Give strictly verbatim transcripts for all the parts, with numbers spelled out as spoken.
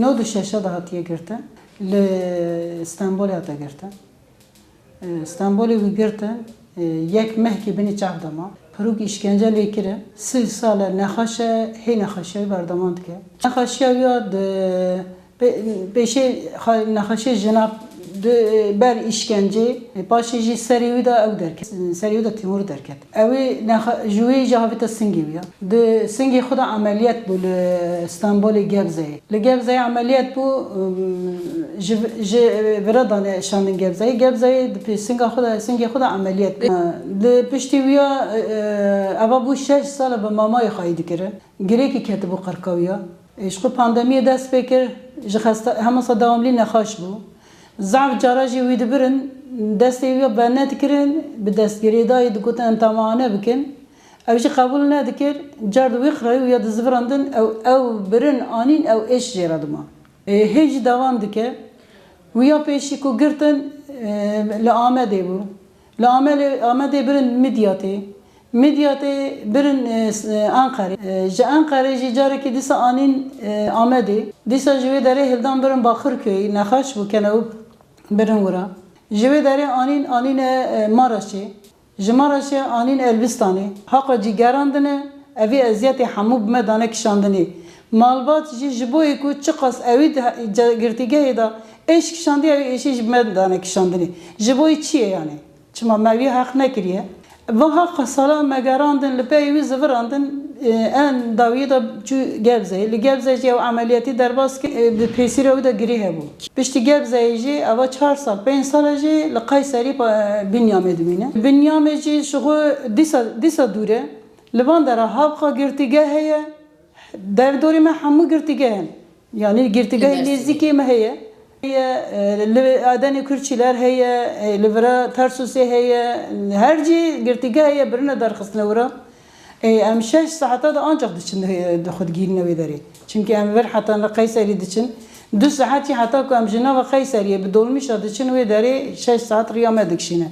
Nod û şeşe de hatiye girtin. Li Stenbolê hate girtin. E, Stenbolê wî girtin. E, yek mehkî binî çav de ma. Pirûk îşkence lê kirin. Sî sal e nexaş e, hê nexaşiya wî berdewam dike. Nexaşiya wî ya di Pê-, pêşê xa-, nexweşê jina di ber îşkencê, paşê jî serê wî de ew derket. Serê wî de Timur derket. Ew ê nexe-, ji wê jî havîte singê wî ya. Di singê xwe de emeliyet bû li Stenbolê Gebzeyê. Li Gebzeyê emeliyet bû, ım, ji, ji vira dane şandin Gebzeyê. Gebzeyê di pê-, singa xwe de, singê xwe de emeliyet bû. Di piştî wî ya, e, e, eva bû şeş sal e bi mamayê xweyî dikirin. Girêkî ketibû qirka wî ya. Ji xwe pandemiyê dest pê kir, ji xesta-, hema sa dewamlî nexaş bû. Zaf cara jî wî dibirin, destê wî ya bernedikirin, bi destgirêdayî digotin em temane bikin. Ew jî qebûl nedikir, car di wî qirayî wî ya dizivirandin, ew, ew birin anîn, ew êş jê re dima. Ê, hê jî dewam dike. Wî ya pêşî ku girtin, ê, li Amedê bû. Li Amedê, Amedê birin Midyatê. Midyatê birin, e, s-, e, Anqerê. E, ji Anqerê jî carekî dîsa anîn, e, Amedê. Dîsa ji wê derê hildan birin Baxirköyê, nexaş bû, kene û birin wira. Ji wê derê anîn, anîne, e, Maraşê. Ji Maraşê anîn Elbistanê. Haqa cî gerandine, evî eziyetê hemû bi me dane kişandinê. Malbat jî ji bo yê ku çiqas ewî di he-, ce-, girtîgehê de êş kişandiye, ewî êşî ji bi me dane kişandinê. Ji bo yê çi ye yani? Çima me wî heq nekiriye? Van heqa sala me gerandin, li pey wî zivirandin, e, en dawiyê de çû Gebzeyê. Li Gebzeyê jî ew emeliyetî derbas kir, e, di pêsîra wî de girê hebû. Piştî Gebzeyê jî eva çar sal, pênc sal e jî li Qeyserî pa-, Binyamê dimîne. Binyamê jî ji xwe dîsa, dîsa dûr e. Li van dera Habqa girtîgeh heye. Derdorê me hemû girtîgeh in. Yanî girtîgehê nêzîkê me heye. Heye, e, li Adenê Kurçîler heye, e, li vira Tarsusê heye, her cî girtîgeh heye, birine derxistine wira. E, em şeş saeta de ancaq diçin, e, di xwe digihînine wê derê. Çimkî em vir heta li Qeyserî diçin. Du saet jî heta ku em ji nava Qeyseriyê bi dolmîşa diçin wê derê şeş saet riya me dikişîne.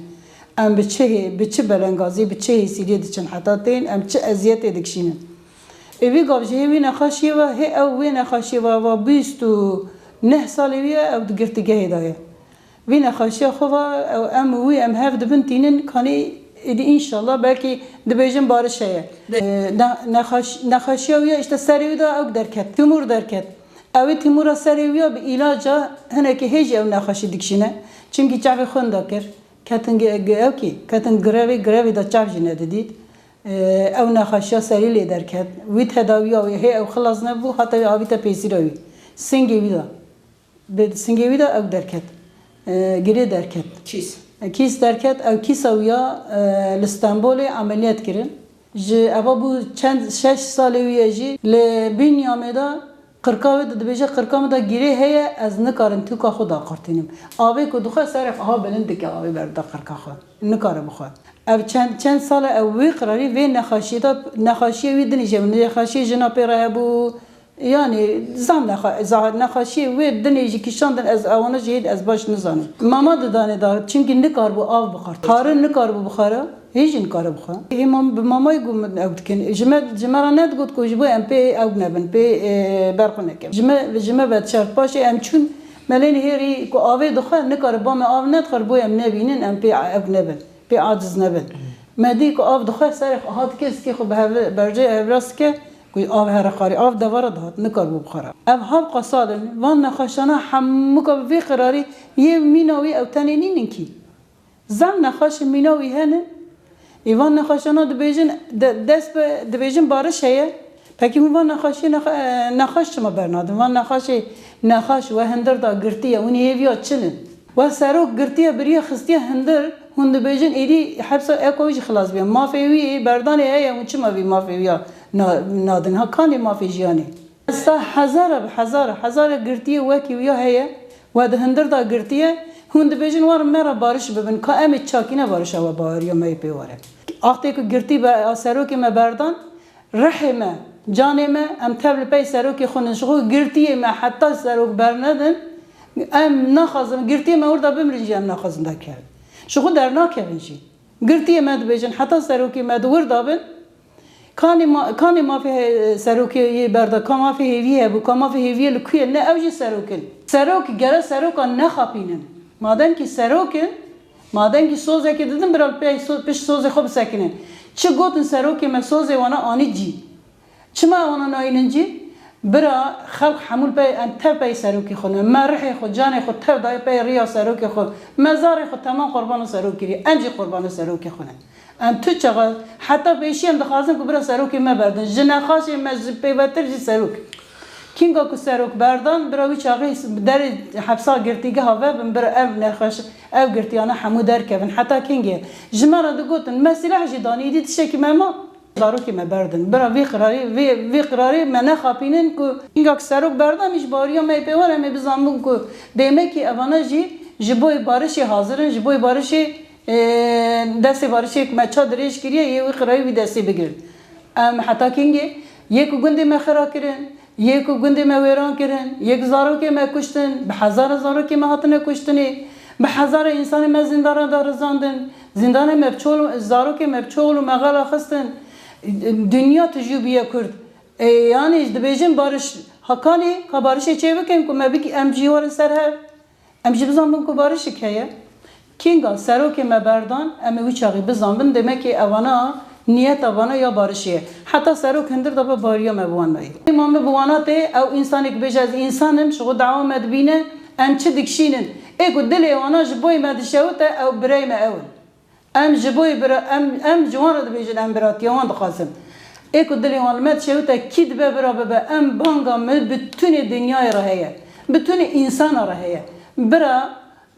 Em bi çi hê-, bi çi belengazî, bi çi hêsîriyê diçin heta tên, em çi eziyetê dikişînin. Ê vî gav jî hê wî nexaşiyê ve, hê ew wê nexaşiyê ve, va bîst û neh salê wî ye, ew di girtîgehê de ye. Vî nexaşiya xwe ve, ew em wî em hev dibin tînin, kanî êdî înşallah belkî dibêjin bariş heye. Ee, ne-, nexaş-, nexaşiya wî ya işte serê wî de ew derket, timûr derket. Ew ê timûra serê wî ya bi îlaca hinekî hê jî ew nexaşî dikişîne. Çimkî çavê xwe da kir. Ketin ge-, ge-, ew kî, ketin grevê, grevê de çav jî nedidît. Ew nexaşiya serî lê derket. Wî tedawiya wî hê ew xilas nebû, heta wî avîte pêsîra wî. Singê wî de. Bi singê wî de ew derket. E, girê derket. Kîs. E, kîs derket, ew kîsa wî ya, e, li Stenbolê emeliyet kirin. Ji eva bû çend şeş salê wî ye jî li Binyamê de Qirka wê de dibêje, qirka min de girê heye, ez nikarim tûka xwe daqurtînim. Avê ku dixwe serê xwe ha bilind dike, avê berde qirka xwe. Nikare bixwe. Ev çend, çend sal e ew wê qirarî vê nexaşiyê de, nexaşiyê wî dinê jî, nexaşiyê jina pê re hebû. Yanî zam nexa-, za-, nexaşiyê wê dinê jî kişandin, ez ewana jî hêd ez baş nizanim. Mama didanê da, çimkî nikaribû av bixwar. Xwarin nikaribû bixwara. Hê jî nikare bixwe. Hê mam-, bi mamayê ku min ew dikin. Ji me, ji me re nedigot ku ji bo em pê ew nebin, pê, e, ber xwe nekin. Ji me, ji me vedişart. Paşê em çûn, me lê nihêrî ku avê dixwe, nikare ba me av nedixwe, bo em nebînin, em pê ew nebin, pê aciz nebin. Me dî ku av dixwe, serê xwe hat keskê xwe bi hev-, bercê hevras dike, ku av here xwarî, av devara dihat, nikaribû bixwara. Ev Habqa sal in, van nexweşana hemûka bi vê qirarî yê mîna wî ew tenê nînin kî. Zam nexweşên mîna wî hene. Ê van nexweşana dibêjin, de-, dest bi, dibêjin bariş heye. Pekî hûn van nexweşê nex-, e, nexweş çima bernadin? Van nexweşê nexweş we hindir da girtiye, hûn ê hêviya çi in? We serok girtiye, biriye xistiye hindir, hûn dibêjin êdî hepsa eko wî jî xilas biye. Mafê wî berdanê heye, hûn çima vî mafê wî ya na-, nadin? Ha kanê mafê jiyanê? Esta hezara bi hezara, hezara girtiyê wekî wîya heye, we di hindir de girtiye, hûn dibêjin, wer me re bariş bibin, ka em ê çakîne barişa we baweriya me yê pê were. Axtê ku girtî be, a serokê me berdan, rihê me, canê me, em tev li pey serokê xwe nin. Ji xwe girtiyê me heta serok bernedin, em naxwazin, girtiyê me wir de bimirin jî em naxwazin derkevin. Ji xwe dernakevin jî. Girtiyê me dibêjin, heta serokê me di wir de bin, Kanê ma-, kanê mafê he-, serokê yê berda, ka mafê hêviyê hebû, ka mafê hêviyê li ku ye, ne ew jî serok in. Serok gere serokan nexapînin. Madem kî serok in, madem kî sozekê didin, bira li pey so-, pişt sozê xwe bisekinin. Çi gotin serokê me sozê wana anî cî. Çima wana nayînin cî? Bira xelq hemû li pey, em tev pey serokê xwe ne. Me rihê xwe, canê xwe tev dayê pey riya serokê xwe. Me zarê xwe temam qurbana serokê kiriye. Em jî qurbana serokê xwe ne. Em tu çaxa heta pêşî em dixwazin ku bira serokê me berdin. Ji nexaşê me ji pêvetir jî serok. Kînga ku serok berdan, bira wî çaxê derê hepsa girtîgeha vebin, bira ev nexaş, ev girtiyane hemû derkevin. Heta kîngê? Ji me re digotin, me sîleh jî danî, îdî tiştekî me ma. Zarokê me berdin. Bira vî qirarî, vî, vî qirarî me nexapînin ku kînga ku serok berdan, ji bariya me pê were, em ê bizanbin ku demekî evana jî ji boyê barişê hazir in, ji boyê barişê Ê, destê barişê ku me ça dirêj kiriye, yê wî qirayê wî destê bigirin. Em heta kengê? Yê ku gundê me xira kirin, yê ku gundê me wêran kirin, yê ku zarokê me kuştin, bi hezara zarokê me hatine kuştinê, bi hezara însanê me zîndana de rizandin, zîndanê me bi çol, zarokê me bi çol û mexela xistin. Dinya tijû bûye Kurd. Ê, yanî dibêjin bariş, hakanî ka barişê çê bikin ku me bik-, em jî werin ser hev. Em jî bizanbin ku barişik heye. Kînga serokê me berdan, em ê wî çaxî bizanbin, demekê evana niyeta vana ya barişê ye. Heta serok hundir de be bariya me bi wan nayê. Dema me bi wana tê, ew însanê ku bêje ez însan im, ji xwe dawa me dibîne, em çi dikişînin. Ê ku dilê wana ji boyê me dişewite, ew birayê me ew in. Em ji bo bira, em, em ji wan re dibêjin, em biratiya wan dixwazin. Ê ku dilê wan li me dişewite, kî dibe bira bibe, em banga me bi tunê dinyayê re heye. Bi tunê însana re heye. Bira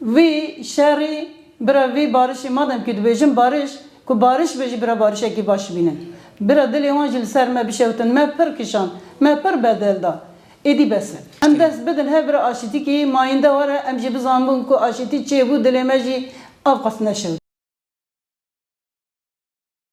vî şerî, bira vî barişî, madem ku dibêjin bariş, ku bariş be jî bira barişekî baş bînin. Bira dilê wan jî li ser me bişewtin, me pir kişand, me pir bedel da. Êdî bes e. Em dest bidin hev bira aşîtîkî mayînde were, em jî bizanbin ku aşîtî çêbû, dilê me jî ev qas neşewt.